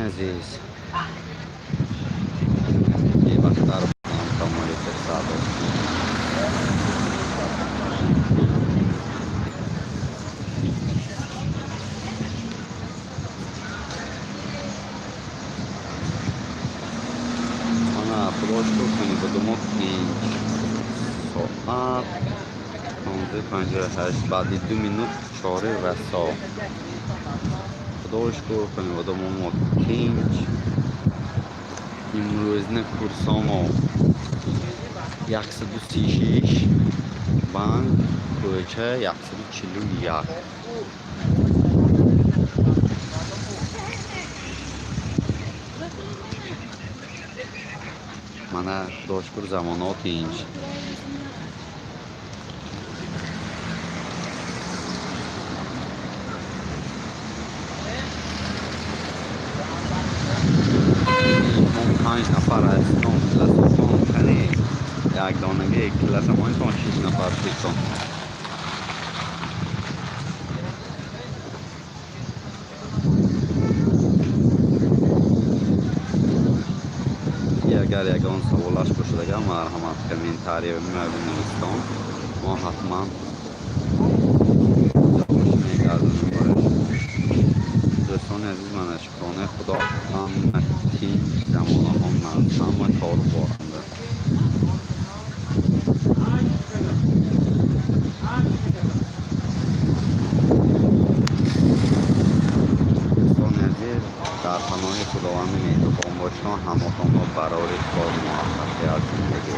Азиз, бевақтар будам Камоли Садовский. Мана, худо шукр, хонибодумо тинч. Соат 15:58, баъди 2 минут чори расо. Худо шукр, хониводумо мо тинч. Имрӯзна курсомо 136, банк, кӯча 141. Мана, худо шукр, замоно тинч. Панҷ нафар ҳастон, классотон кане, якдонаги классамонтон шиш нафар шидтон. Агар ягон саволаш бошад, агар марҳамат, комментария навистон, мо ҳатман ҷавобаш мегардонем барои. Дӯстони азиз, мана, шукронаи Худо, ҳама тинч, замонаҳо нағз, ҳама кору боранда. Дӯстони азиз, дар паноҳи Худованди меҳрубон бошед. Ҳаматонро барори кор, муваффақият, зиндагӣ.